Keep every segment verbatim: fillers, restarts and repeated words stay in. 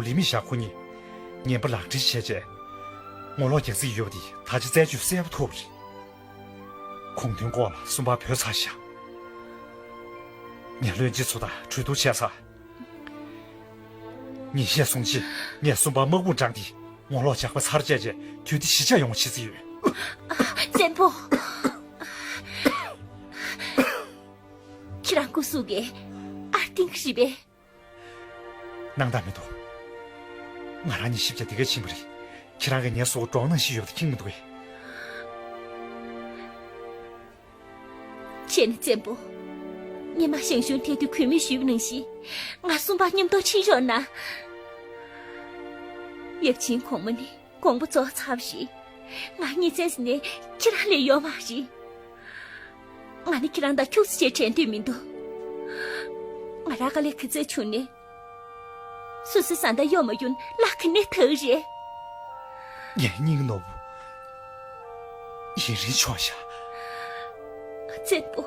ལི་མི་ཞག་ཁོ་གཉིས་ངན་པ་ལག་འབྲེལ་བྱས་རྗེས་ངོ་ལོག་རྒྱག་རྩིས་ཡོད་པ་དེ་ད་ཆ་རྩད་གཅོད་གསལ་པོ་ཐུབ་པ་རེད། ཁུངས་མཐུན་སྐོར་ལ་སུམ་པ་བོས་ཚར་ཤག་ངས་བློན་ཆེན་ཚོ་དང་གྲོས་བསྡུར་བྱས་ཚར། ཉིན་ཤས་སོང་རྗེས་ངས་སུམ་པ་དམག་དཔུང་དྲངས་ཏེ་ངོ་ལོག་ཇག་པ་ཚར་བཅད་རྗེས་དུས་བདེ་གཞིས་ཆགས་ཡོང་བ་བྱེད་རྩིས་ཡོད། བཙན་པོ། ཁྱེད་རང་སྐུ་གཟུགས་ཀྱི་ཨར་ཏིང་གི་རེད་པས། སྣང་དག་མི་འདུག་ང་རང་གཉིས་ཞིབ་ཆ་དེ་ག་ཕྱིན་པ་རེད། ཁྱེད་རང་གིས་ངའི་སྲོག་འགྲོ་གནང་ཞིག་ཡོད་པ་མཁྱེན་མི་འདུག་གས། བྱས་ནས་བཙན་པོ། སྔོན་མ་ཞང་ཞུང་ཐད་དུ་གུས་མོས་ཞུས་པ་ནང་བཞིན་ང་སུམ་པ་མཉམ་དུ་ཕྱིན་ཤོག་ན། ཡབ་ཆེན་གོང་མ་ནི་དགོངས་པ་རྫོགས་ཚར་བ་རེད། ང་གཉིས་བཙན་ཟེར་ནས་ཁྱེད་རང་ལས་ཡོད་མ་རེད། ང་ནི་ཁྱེད་རང་དང་ཁྱུག་ཙམ་བྱས་དྲན་འདོད་མི་འདུག་ང་རང་དཀའ་ལས་ག་ཚོད་བྱུང་ནས། སོ་སོའི་བཟའ་ཟླ་གཡོག་མ་ཡོང་བརླག་གི་ནས་ཐག་རེད། ངའི་སྙིང་ནོར་བུ། ཡུན་རིང་བྱུང་ཤག་བཙན་པོ།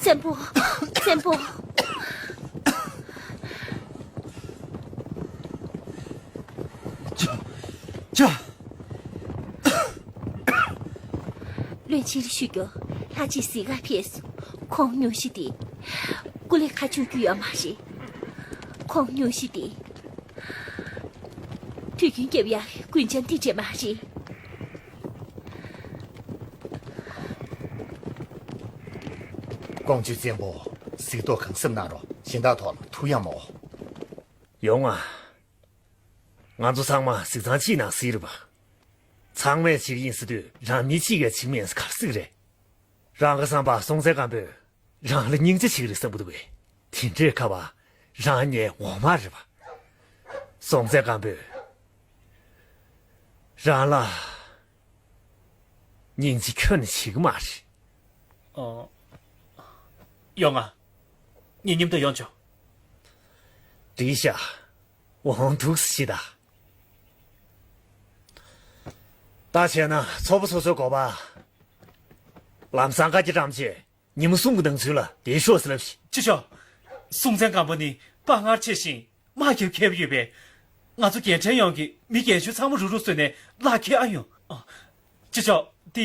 བཙན་པོ། བཙན་པོ། ཅ། ཅ། བློན་ཆེན་ལ་ཞུ་རྒྱུ། ལྷ་རྗེ་གཟིག་ག་ཕེབས་སོང་། ཁོང་སྙུང་གཞི་དེ། སྐུ་ལས་ཁ་ཆུང་རྒྱུ་ཡོད་མ་རེད། ཁོང་སྙུང་གཞི་དེ། དུས་རྒྱུན་རྒྱབ་ཡག་རྒུན་འབྲུམ་དེ་འདྲས་མ་རེད། ཀོང་ཇོ་བཙན་པོ། གཟིགས་རྟོག་གང་སེམས་གནང་རོགས། གཞན་དག་ཐོག་ལ་ཐུགས་ཡངས་མ་འོ། ཡོང་ང་། ང་ཚོ་ཚང་མ་གཟིགས་ཚང་གཅིག་ནང་གཟིགས་རེད་པ། ཚང་མས་བྱེད་ཀྱི་ཡིན་ཟེར་དུས་རང་མི་གཅིག་གིས་བྱེད་ཀྱི་མེད་ཟེར་ག་རེ་ཟེར་གྱི་རེད། རང་གི་བསམ་པ་སྲོང་བཙན་སྒམ་པོས་རང་ལ་སྙིང་རྗེ་བྱེད་ཀྱི་རེད་བསམ་གྱི་འདུག་པས། དེ་འདྲའི་ཁ་བ་རང་ཉིད་འོ་མ་རེད་པ། སྲོང་བཙན་སྒམ་པོས་རང་ལ་སྙིང་རྗེ་ཁྱོན་ནས་བྱེད་ཀྱི་མ་རེད། ཨོ། ཡོང་ང་། ངེད་མཉམ་དུ་ཡོང་ཆོག་འགྲིག་ཤག་འོང་འདུག་སེ་བྱེད་ད། ད་བྱས་ན་ཚོགས་པ་སོ་སོའི་འགོ་པ། ལམ་སང་བཀའ་རྒྱ་བཀྲམ་བྱས་ཉིན་མོ་གསུམ་གྱི་ནང་ཚུན་ལ་བསྡད་ཤོག་ཟེར་ལབ་ཤིག་ཅི་ཤོག་སྲོང་བཙན་སྒམ་པོ་ནི་དཔའ་ངར་ཆེ་ཞིང་དམག་རྒྱབ་མཁས་པོ་ཡོད་པས། ང་ཚོ་རྒན་གྲས་ཡོངས་ཀྱིས་མི་རྒན་གཞོན་ཚང་མ་རུག་རུག་བཟོས་ནས་ལག་འཁྱེར་ཨ་ཡོང་། ཨ། ཅི་ཤོག་འདི་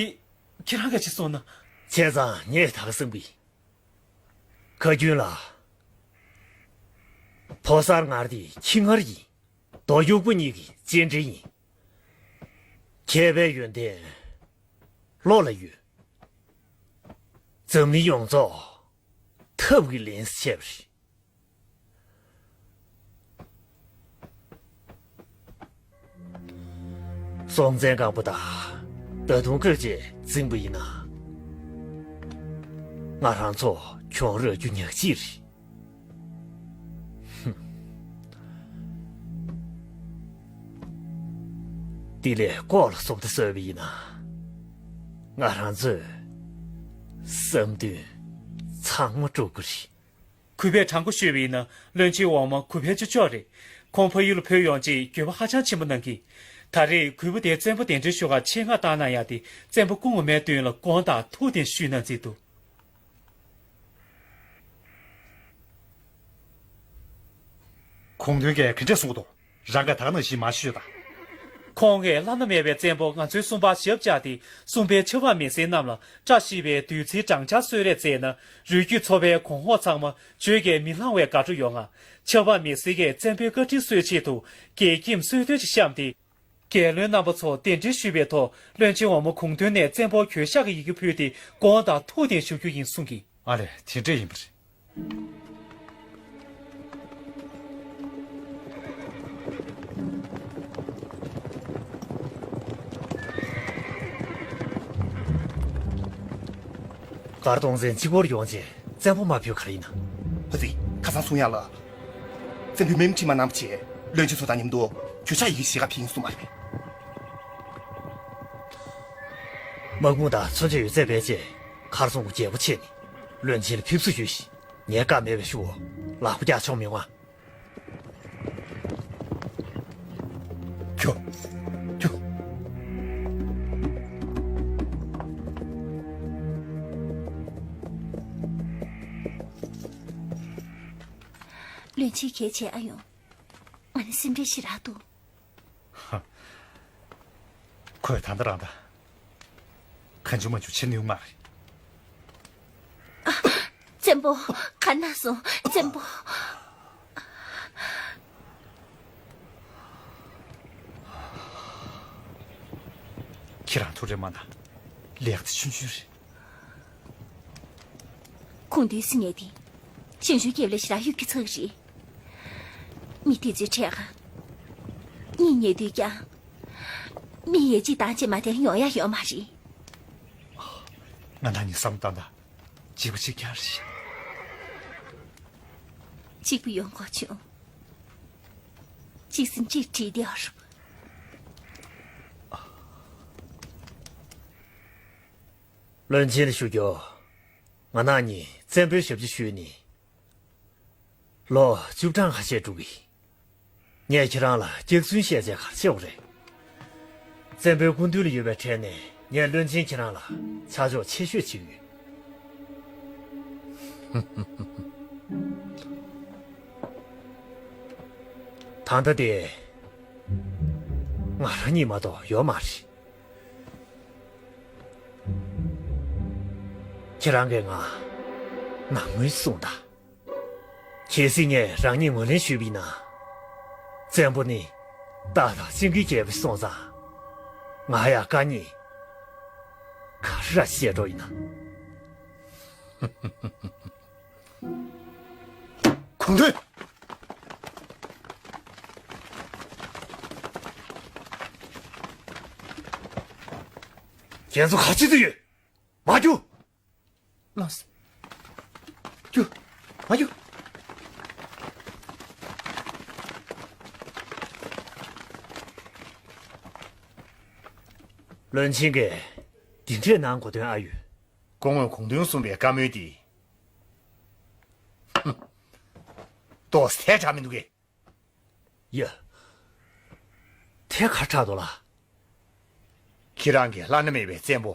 ཁྱེད་རང་གིས་ཅིག་གསུངས་ན། བྱས་ཙང་ངས་ད་གསུང་གི། ཁ་རྒྱུན་ལ། ཕོ་གསར་ངར་དེ་ཁྱི་ངར་ཡིན། རྡོ་གཡོག་པོ་གཉིས་ཀྱི་སྤྱན་འདྲེན་ཡིན། མཁས་པའི་ཡོན་ཏན་བློ་ལ་ཡོད། འཛམ་གླིང་ཡོངས་རྫོགས་ཐབས་ཀྱིས་ལེན་བྱས་པ་རེད། སྲོང་བཙན་སྒམ་པོ་དང་ད་དུང་བཀོད་ཅེས་འཛིན་པ་ཡིན་ན། ང་རང་ཚོ་གྱོང་རག་རྒྱུ་ཉག་གཅིག་རེད། ཧུམ། དེ་ལས་ལྐོག་ལ་བཟོ་ལྟ་བཟོས་པ་ཡིན་ན། ང་རང་ཚོས་བསམ་དོན་ཚང་མ་འགྲུབ་ཀྱི་རེད། གུས་པས་དྲང་པོ་ཞུས་པ་ཡིན་ན་བློན་ཆེན་འོག་མ་གུས་པའི་ཅོ་ཅོག་རེད། ཁོང་ཕ་ཡུལ་ལ་ཕེབས་ཡོང་རྗེས་འགྱོད་པ་ཧ་ཅང་ཆེན་པོ་གནང་གི། ད་རེས་གུས་པ་དེས་བཙན་པོ་གདན་འདྲེན་ཞུ་གར་ཆེད་མངགས་བཏང་གནང་ཡག་དེ་བཙན་པོ་སྐུ་ངོ་མའི་མདུན་ལ་དགོངས་དག་ཐུགས་བདེན་ཞུས་གནང་རྩིས་འདུག་ཁུངས་མཐུན་གྱིས་ག་འདྲས་གསུངས་འདུག་རང་གིས་ད་ག་ནང་བཞིན་མ་ཞུས་དང་། ཁོང་གིས་བླ་ན་མེད་པའི་བཙན་པོ་ང་ཚོའི་སུམ་པར་ཞབས་བཅགས་ཏེ་སུམ་པའི་ཆབ་འབངས་མི་སེར་རྣམས་ལ་བཀྲ་ཤིས་པའི་དུས་ཚིགས་སྦྲང་ཆར་གསོལ་རས་བསྩལ་ན། རུས་རྒྱུད་ཚོ་པའི་གོང་འོག་ཚང་མ་བརྗོད་ཀྱིས་མི་ལང་བའི་དགའ་སྤྲོ་ཡོང་ང་། ཆབ་འབངས་མི་སེར་གྱིས་བཙན་པོའི་བཀའ་དྲིན་གསོ་ཆེད་དུ་རྒྱལ་ཁྱིམ་གསོལ་སྟོན་ཅིག་བཤམས་ཏེ། རྒྱལ་བློན་རྣམ་པ་ཚོ་གདན་འདྲེན་ཞུས་པའི་ཐོག་བློན་ཆེན་འོག་མ་གུང་ཐོན་ནས་བཙན་པོར་གུས་ཕྱག་གི་ཡི་གེ་ཕུལ་ཏེ་དགོངས་དག་ཐུགས་བདེན་ཞུ་རྒྱུ་ཡིན་གསུང་གི། ཨ་ལས། དེ་འདྲས་ཡིན་པ་རེད། མགར་སྟོང་བཙན་གཅིག་པོར་ཡོང་རྗེས་བཙན་པོ་མ་ཕེབས་ག་རེ་ཡིན་ན། ཨ་ཙི། ཁ་སང་གསུང་ཡག་ལ། བཙན་པོས་མིང་ཁྲིད་མ་གནང་བ་བྱས་བློན་ཆེན་ཚོ་དང་མཉམ་དུ་གུས་ཕྱག་ཡི་གེ་ཞིག་ག་ཕེབས་ཡིན་གསུངས་པ་རེད། དམག་དཔུང་དང་མཚོན་ཆ་ཡོད་ཚད་སྤེལ་རྗེས་མཁར་རྫོང་གི་རྒྱལ་པོ་བྱས་ནས་བློན་ཆེན་ལ་ཕེབས་བསུ་ཞུས་ཤིག་ངས་བཀའ་མེད་པའི་ཤུགས་ལག་པ་རྒྱག་ཆོག་མི་འོང་ང་། ཁྱོད། ཁྱོད། བློན་ཆེན་གལ་ཆེ་ཨ་ཡོང་། ང་ནི་སེམས་ཁྲལ་ཞེ་དྲག་འདུག་ཁོས་ད་ལྟ་རང་ད་གང་བྱུང་མ་བྱུང་བྱེད་ནུས་མ་རེད། བཙན་པོ། ག་ན་སོང་བཙན་པོ། ཁྱེད་རང་ཐུགས་རེ་མ་གནང་། ལེགས་ཏེ་ཆུང་ཆུང་རེད། ཁུངས་འདུས་སི་ངས་དེ། ཞིང་ཞུའི་སྐེབས་ལ་ཞེ་དྲག་གཡུག་ཁྱི་ཚག་རེད། མི་དེ་ཚོའི་གྲས་ཀ། གཉིད་ཉལ་དུས་ཀྱང་། མི་ཡས་གཅིག་དང་བཅས་མ་དེ་ཡོང་ཡ་ཡོད་མ་རེད། ང་ད་ནི་བསམ་བཏང་ད། གཅིག་པ་གཅིག་རྐྱང་རེད་ཤག་གཅིག་པ་ཡོང་གོ་བྱུང་། གཅིག་སེམས་གཅིག་བྲིས་ཏེ་ཨ་རུ། བློན་ཆེན་ལ་ཞུ་རྒྱུ། ང་ནག་ཉིན་བཙན་པོའི་ཞབས་ཕྱི་ཞུས་ནས། ལོ་བཅུ་གྲངས་ཁ་ཤས་འགྲོ་གི། ངས་ཁྱེད་རང་ལ་སྐྱག་རྫུན་བཤད་ཚད་ག་རེ་བྱེད་དགོས་རེད། བཙན་པོའི་སྐུ་མདུན་ལ་ཡོད་པའི་གྲས་ནས་ངས་བློན་ཆེན་ཁྱེད་རང་ལ་ཆ་འཇོག་ཆེ་ཤོས་བྱེད་ཀྱི་ཡོད། ད་ལྟ་དེ་ང་རང་ཉིད་མ་གཏོགས་ཡོད་མ་རེད། ཁྱེད་རང་གིས་ང་ནང་མོལ་གསུངས་དང་། གལ་སྲིད་ངས་རང་ཉིད་ངོས་ལེན་ཞུས་པ་ཡིན་ན། བཙན་པོ་ནི་སྟག་དང་སེང་གེའི་རྒྱལ་པོ་སོང་ཙང་། ང་ཡང་བཀའ་ཉིད་ག་རེ་ར་བཤད་འགྲོ་ཡིན་ན། ཁོང་ཁྲོས། ཁྱེད་ཚོ་ག་ཅི་ཚོད་ཡོད། མ་རྒྱུགས། ལགས་སོ། རྒྱུགས། མ་རྒྱུགས། བློན་ཆེན་གྱིས་འདི་འདྲས་གནང་དགོས་དོན་ཨ་ཡོད། སྐུ་ངོས་གོང་དོན་གསུངས་པའི་བཀའ་མོལ་འདི། ཧུམ། ཏོག་ཙམ་ཐལ་དྲགས་མི་འདུག་གས། ཡ། དེ་ག་དྲག་འདུག་ལ། ཁྱེད་རང་གིས་བླ་ན་མེད་པའི་བཙན་པོ།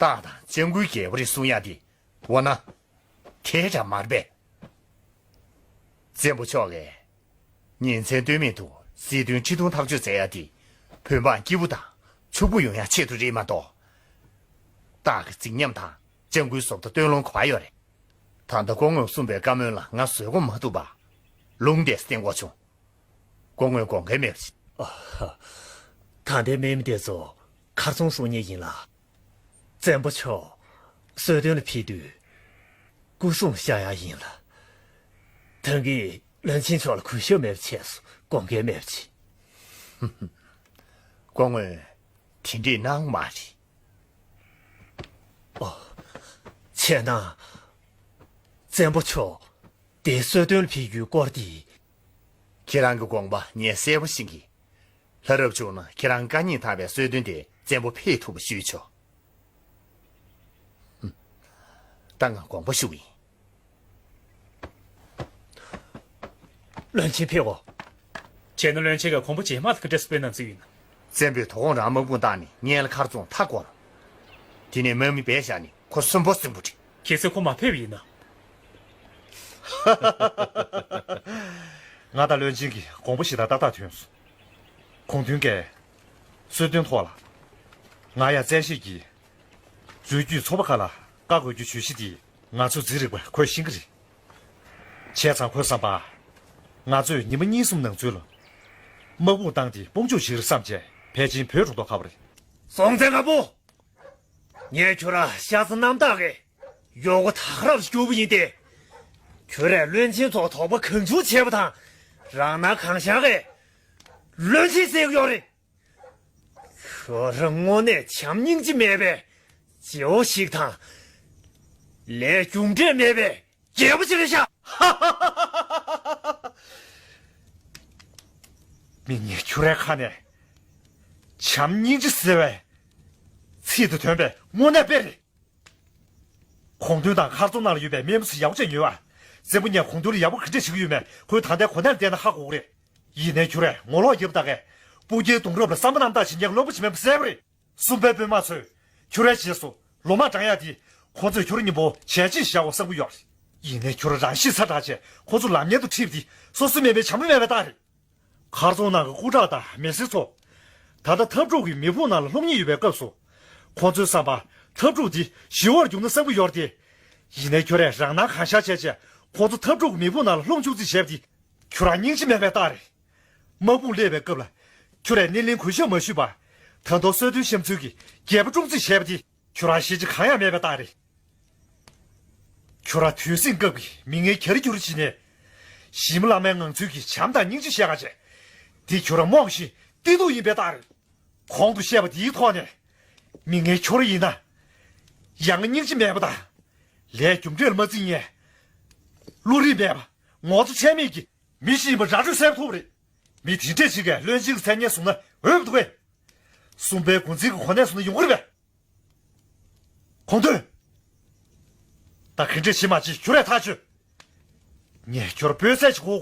སྟག་དང་སྤྱང་ཀིའི་རྒྱལ་པོ་རེད་གསུང་ཡག་དེ། འོ་ན། དེ་འདྲ་མ་རེད་པས། བཙན་པོ་མཆོག་གིས། ཉིན་མཚན་ལྟོས་མེད་དུ་སྲིད་དོན་ཁྲི་སྟོང་ཐག་གཅོད་མཛད་ཡག་དེ། བོད་འབངས་སྐྱིད་པོ་དང་ཕྱུག་པོ་ཡོང་ཡག་ཆེད་དུ་རེད་མ་གཏོགས། སྟག་གི་རྫིག་ཉམས་དང་སྤྱང་ཀིའི་བཟོ་ལྟ་སྟོན་ལོང་ག་པར་ཡོད་རེད། ད་ལྟ་སྐུ་ངོས་གསུངས་པའི་བཀའ་མོལ་ལ་ང་བཟོད་སྒོམ་མ་ཐུབ་པ། ལུང་བསྟན་བསྟན་དགོས་བྱུང་། སྐུ་ངོས་དགོངས་འགལ་མེད་པ་ཞིག་ཨ་ཧ། ད་ལྟའི་དམག་མི་དེ་ཚོ་གར་སོང་གསུང་མཁན་ཡིན་ལ། བཙན་པོ་མཆོག་གསོལ་སྟོན་ལ་ཕེབས་དུས། སྐུ་སྲུང་བཞག་ཡག་ཡིན་ལ། ད་གིན་བློན་ཆེན་མཆོག་ལ་གུས་ཞབས་མེད་པ་བྱས་སོང་། དགོངས་འགལ་མེད་པ་བྱས། སྐུ་ངོས་དེ་འདྲས་གནང་མ་རེད། ཨོ། བྱས་ན། བཙན་པོ་མཆོག་དེ་གསོལ་སྟོན་ལ་ཕེབས་རྒྱུའི་སྐོར་དེ། ཁྱེད་རང་གི་དགོངས་པ་ངས་གསལ་པོ་ཤེས་ཀྱི། ལྷ་རབ་བྱུང་ན་ཁྱེད་རང་བཀའ་ཉིད་དག་པའི་གསོལ་སྟོན་དེ་བཙན་པོ་ཕེབས་ཐུབ་པ་ཞུས་ཆོག་ཧུམ། ད་ང་དགོངས་པ་ཞུ་གི་ཡིན། བློན་ཆེན་ཕེབས་འོ། བྱས་ན་བློན་ཆེན་གྱིས་གོང་བུ་རྗེས་མ་ལ་ག་འདྲས་སྤེལ་གནང་རྩིས་ཡིན་ན། བཙན་པོས་དོ་དགོང་རང་དམག་དཔུང་བཏང་ནས་སྔོན་ལ་མཁར་རྫོང་མཐའ་བསྐོར། དེ་ནས་དམག་མི་སྦས་བཞག་ནས་ཁོ་གསོན་པོ་གསོན་པོ་བྲིས། གལ་སྲིད་ཁོ་མ་ཕེབས་པ་ཡིན་ན། ང་དང་བློན་ཆེན་གྱི་དགོངས་པ་གཞི་དང་ཏག་ཏག་མཐུན་སོང་། གོང་དོན་གྱི་གསོལ་སྟོན་ཐོག་ལ། ང་ཡང་བཙན་ཤེད་ཀྱིས་རུས་རྒྱུད་ཚོགས་པ་ཁག་ལ་བཀའ་བསྒོ་རྒྱུ་བརྗོད་གཞི་དེ་ང་ཚོ་འཛིན་རིག་པ་ཁོས་ཤེས་ཀྱི་རེད། བྱས་ཙང་ཁོའི་བསམ་པར། ང་ཚོས་ཉི་མ་གཉིས་གསུམ་ནང་ཚུད་ལ། དམག་དཔུང་བཏང་སྟེ་དཔུང་འཇུག་བྱེད་ཀྱི་རེད་བསམ་བྱས་ཕལ་ཆེར་བོད་འགྲོ་མདོག་ཁ་པོ་རེད། སྲོང་བཙན་སྒམ་པོ། ངས་ཁྱོད་ར་ཤ་ཚ་རྣམ་དག་གིས་གཡོག་པོ་ཐག་རབ་སྐྱོ་པོ་ཡིན་ཏེ། ཁྱོད་རས་བློན་ཆེན་ཚོ་དོགས་པ་གང་བྱུང་བྱས་པ་དང་། རང་སྣང་གང་ཤར་གིས་བློན་ཆེན་བསད་ཀྱི་ཡོད་རེད། ཁྱོད་རང་དངོས་གནས་བྱམས་སྙིང་རྗེ་མེད་པའི་རྗེ་བོ་ཞིག་དང་། ལས་རྒྱུ་འབྲས་མེད་པའི་རྒྱལ་པོ་ཅིག་རེད་ཤག་མི་ངས་ཁྱོད་རའི་ཁ་ནས་བྱམས་སྙིང་རྗེ་ཟེར་བའི་ཚིག་དེ་ཐོན་པས་དངོས་གནས་དཔེ་རེད། གོང་དོན་དང་མཁར་རྫོང་ནང་ལ་ཡོད་པའི་དམག་མི་ཚོ་ཡག་པོ་བྱས་ཉོས་ཨ། བཙན་པོ་ངས་གོང་དོན་ལ་ཡག་པོ་ག་འདྲས་བྱེད་ཀྱི་ཡོད་མེད་ཁོས་ད་ལྟའི་གོ་གནས་ལ་བལྟས་ན་ཧ་གོ་གི་རེད། ཡིན་ནའི་ཁྱོད་རས་ངོ་ལོག་རྒྱབ་ད་གས། སྤུ་རྒྱལ་གདུང་རབས་ལ་བསམ་པ་རྣམ་དག་བྱེད་མཁན་བློན་པོ་ཅིག་མིན་པ་གསལ་པོ་རེད། སུམ་པའི་དཔོན་དམག་ཚོས་ཁྱོད་རའི་རྗེས་སུ་ལོ་མང་འབྲང་ཡག་དེ། ཁོང་ཚོས་ཁྱོད་ར་མཉམ་པོ་བྱས་རྗེས་བཞག་པ་བསམ་གྱི་ཡོད་རེད། ཡིན་ནའི་ཁྱོད་ར་རང་ཤི་ཚར་དྲགས་བྱས། ཁོང་ཚོ་ལམ་ངན་དུ་ཁྲིད་པ་དེ་སོ་སོ་མེད་པའི་བྱམས་པོ་མེད་པའི་རྟགས་རེད། མཁར་རྫོང་ནང་གི་སྐུ་དྲག་དང་མི་སེར་ཚོ། ད་ལྟ་འཐབ་འཁྲུག་གི་མེ་ཕུང་ནང་ལ་ལྷུང་ཉེན་ཡོད་པའི་སྐབས་སུ། ཁོང་ཚོའི་བསམ་པར་འཐབ་འཁྲུག་འདི་ཞི་བར་འགྱུར་ན་བསམ་གྱི་ཡོད་རེད་དེ། ཡིན་ནའི་ཁྱོད་རས་རང་སྣང་གང་ཤར་བྱས་བྱས། ཁོང་ཚོ་འཐབ་འཁྲུག་གི་མེ་ཕུང་ནང་ལ་ལྷུང་བཅུག་རྩིས་བྱས་པ་འདི། ཁྱོད་རང་སྙིང་རྗེ་མེད་པའི་རྟགས་རེད། དམག་དཔུང་སླེབས་པའི་སྐབས་ལ། ཁྱོད་རས་སྣེ་ལེན་གུས་ཞབས་མ་ཞུས་པར། ད་དུང་གསོལ་སྟོན་བཤམས་ཚུལ་གྱི་སྒྱེད་པ་བཀྲོངས་རྩིས་བྱས་པ་འདི། ཁྱོད་རང་ཤེས་བྱ་གང་ཡང་མེད་པའི་རྟགས་རེད། ཁྱོད་རང་དུས་ཟིང་སྐབས་ཀྱི་མི་ངན་གྱ་རེ་གྱུར་ཕྱིན་ནས། ཞི་མི་བླ་མའི་ངང་ཚུལ་གྱི་བྱམས་དང་སྙིང་རྗེ་བཤད་ག་བྱས། འདི་ཁྱོད་རང་རྨོངས་ཤིང་བདེ་སྡུག་ཡིན་པའི་རྟགས་རེད། གོང་དུ་བཤད་པ་འདིའི་ཐོག་ནས། མི་ངན་ཁྱོད་རང་ཡིན་ན། ཡང་སྙིང་རྗེ་མེད་པ་དང་། ལས་རྒྱུ་འབྲས་ལ་མ་བརྩི་མཁན། བློ་རིག་མེད་པ། ངོ་ཚ་ཁྲེལ་མེད་ཀྱི་མི་ཞིག་ཡིན་པ་ར་སྤྲོད་གསལ་པོ་ཐོབ་པ་རེད། མི་དེ་འདྲས་ཞིག་གིས་བློན་ཆེན་གྱི་མཚན་སྙན་བཟུང་ན་འོས་པ་འདུག་གས། སུམ་པའི་འགོ་འཛིན་གྱི་གོ་གནས་བཟུང་ན་ཡོང་གི་རེད་པས། གོང་དོན། ད་ག་འདྲས་བྱེད་མ་བྱེད་ཁྱོད་རས་ཐག་ཆོད། ངས་ཁྱོད་སྤོས་ཚད་ཅིག་གོ།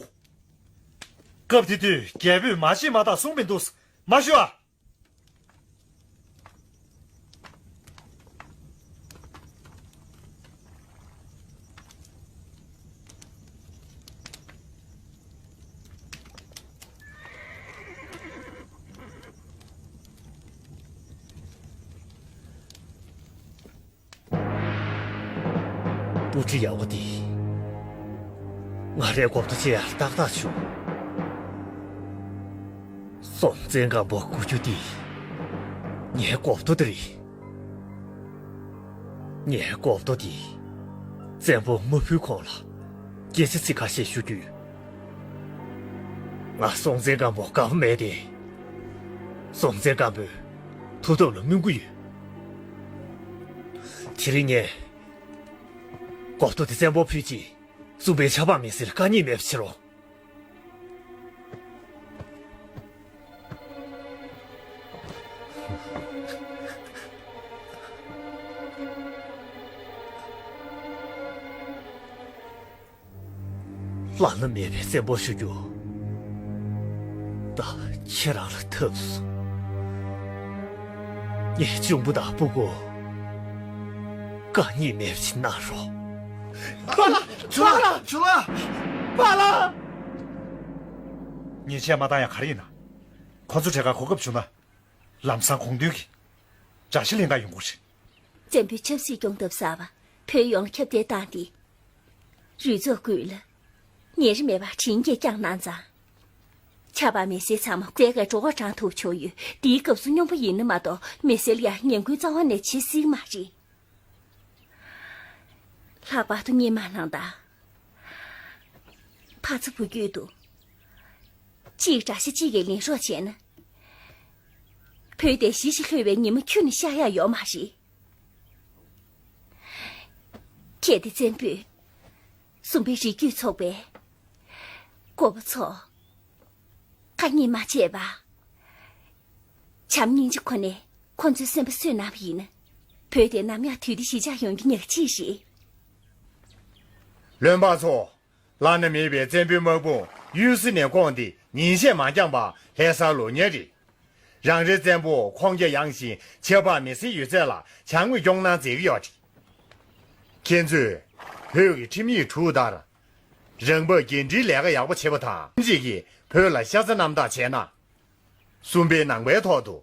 སྐབས་དེ་དུས་རྒྱལ་པོས་མ་བྱེད་མ་ཐག་གསུངས་པའི་འདུག་མ་ཞུ་ཨ། སྤུ་གྲི་ཡག་པོ་འདི། ང་རའི་མགོ་ཐོག་ཆེ་ཡར་ཏག་ཏག་བྱུང་། སྲོང་བཙན་སྒམ་པོ་རྐུ་རྒྱུ་འདི། ངའི་མགོ་ཐོག་འདི་རེད། ངའི་མགོ་ཐོག་འདི། བཙན་པོ་མ་བུད་གོང་ལ། སྐད་ཆ་ཚིག་ཁ་ཤས་ཞུ་རྒྱུ་ཡོད། ང་སྲོང་བཙན་སྒམ་པོ་དགའ་པོ་མེད་དེ། སྲོང་བཙན་སྒམ་པོའི་ཐུགས་སྟོབས་ལ་སྨོན་གྱི་ཡོད། དེ་རིང་ངས། མགོ་ཐོག་དེ་བཙན་པོར་ཕུལ་རྗེས། སུམ་པའི་ཆབ་འབངས་མི་སེར་དཀའ་ཉེས་མེད་པ་བྱེད་རོགས། བླ་ན་མེད་པའི་བཙན་པོ་ཞུ་རྒྱུ། ད་ཁྱེད་རང་ལ་ཐུག་སོང་། ངའི་གཅུང་པོ་དང་སྤུ་གུ། དཀའ་ཉེས་མེད་པ་ཞིག་གནང་རོགས། པཱ་ལགས། པཱ་ལགས། པཱ་ལགས། པཱ་ལགས། ཉེས་ཆད་མ་བཏང་ཡང་ག་རེ་ཡིན་ན། ཁོ་ཚོ་གྲལ་ཁར་གོ་སྐབས་བྱུང་ན། ལམ་སང་གོང་དོན་གྱི་དགྲ་ཤ་ལེན་ག་ཡོང་གི་རེད། བཙན་པོས་ཆབ་སྲིད་སྐྱོང་ཐབས་ཟེར་བ་བོད་ཡོངས་ལ་ཁྱབ་གདལ་བཏང་སྟེ། རུས་ཚོགས་ཀུན་ལ་ཉེ་རིང་མེད་པར་དྲིན་གྱིས་བསྐྱངས་གནང་ཙང་། ཆབ་འབངས་མི་སེར་ཚང་མ་བཙལ་གས་སྤྲོ་བ་དྲངས་ཐུབ་བྱུང་ཡོད། དེའི་སྐབས་སུ་སྨྱོན་པ་ཡིན་ན་མ་གཏོགས་མི་སེར་ལ་ཡང་ཉེས་སྐྱོན་རྩ་བ་ནས་བྱེད་སྲིད་མ་རེད། ལྷག་པར་དུ་སྔོན་མ་ནང་ད། ཕ་ཚ་བུ་རྒྱུད་དུ། གཅིག་དགྲ་ཤ་གཅིག་གིས་ལེན་རོགས་བྱས་ན། བོད་དེ་གཞིས་བྱེས་ལྷོད་པའི་ཉི་མ་ཁྱོན་ནས་ཤར་ཡག་ཡོད་མ་རེད། གལ་ཏེ་བཙན་པོས་སུམ་པའི་རིགས་རྒྱུད་ཚོགས་པའི་འགོ་པ་ཚོ་དཀའ་ཉེས་མ་བྱས་པ། བྱམས་སྙིང་རྗེ་ཁོ་ནས་ཁོ་ཚོའི་སེམས་པ་གསོས་གནང་བ་ཡིན་ན། བོད་དེ་ནམ་ཡང་དུས་བདེ་ཞི་འཇགས་ཡོང་རྒྱུ་ཉག་གཅིག་རེད། བློན་འབངས་ཚོ། བླ་ན་མེད་པའི་བཙན་པོའི་དམག་དཔུང་གཡུལ་ས་ནས་བསྐོངས་ཏེ་ཉིན་ཤས་མ་འགྱངས་པར་ལྷ་སར་ལོག་ཉེན་རེད། རང་རེའི་བཙན་པོ་ཁོང་རྒྱ་ཡངས་ཤིང་ཆབ་འབངས་མི་སེར་ཡོད་ཚད་ལ་བྱ་དངོས་སྐྱོང་གནང་མཛད་ཀྱི་ཡོད་རེད། ཁྱེད་ཚོས་བོད་ཀྱི་ཁྲིམས་ཡིག་དྲུག་ལྟར། རང་འབབ་འགན་འཁྲིའི་ལས་ཀ་ཡག་པོ་བྱེད་པ་དང་། ཁྲིམས་ཡིག་གིས་བོད་ལ་ཤ་ཚ་རྣམ་དག་བྱས་ན། སུམ་པའི་ནང་པའི་ཐོག་ཏུ།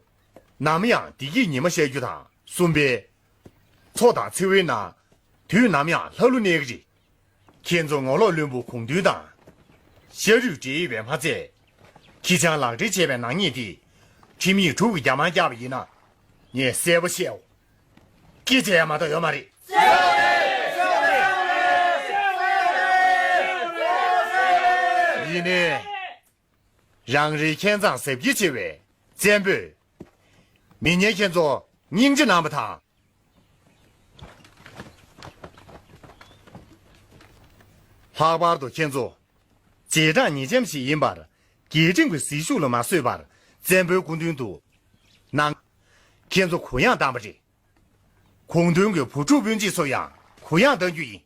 ནམ་ཡང་བདེ་སྐྱིད་ཉི་མ་ཤར་རྒྱུ་དང་། སུམ་པའི་མཚོ་དང་མཚེའུའི་ནང་། དུས་ནམ་ཡང་ལྷ་ཀླུ་གནས་ཀྱི་རེད། ཁྱེད་ཚོ་ངོ་ལོག་བློན་པོ་གུང་སྟོན་དང་། ཤ་རུས་འབྲེལ་ཡོད་པས་མ་ཚད། ཁྱི་སྤྱང་ལག་འབྲེལ་བྱས་པའི་ནག་ཉེས་དེ། ཁྲིམས་ཡིག་དྲུག་གི་རྒྱ་དམར་བཀྱགས་པ་ཡིན་ན། ངས་གསལ་པོ་བཤད་འོ། སྐད་ཆ་ཡང་མ་གཏོགས་ཡོད་མ་རེད། ཡིན་ནའི། རང་རེའི་ཁྱད་མཚར་ཟབ་རྒྱས་ཆེ་བའི་བཙན་པོས། མི་ངན་ཁྱེད་ཚོ་སྙིང་རྗེ་གནང་བ་དང་། ལྷག་པར་དུ་ཁྱེད་ཚོ། རྗེས་འབྲང་ཉེས་ཅན་ཞིག་ཡིན་པར། རྒྱལ་ཕྲན་གྱི་ཟིལ་ཤུགས་ལ་མ་བཟོད་པར། བཙན་པོའི་སྐུ་མདུན་དུ། གནང་། ཁྱེད་ཚོ་གུ་ཡངས་བཏང་བ་རེད། གུང་སྟོན་གྱི་བུ་ཕྲུག་སྤུན་མཆེད་ཚོ་ཡང་གུ་ཡངས་གཏང་རྒྱུ་ཡིན།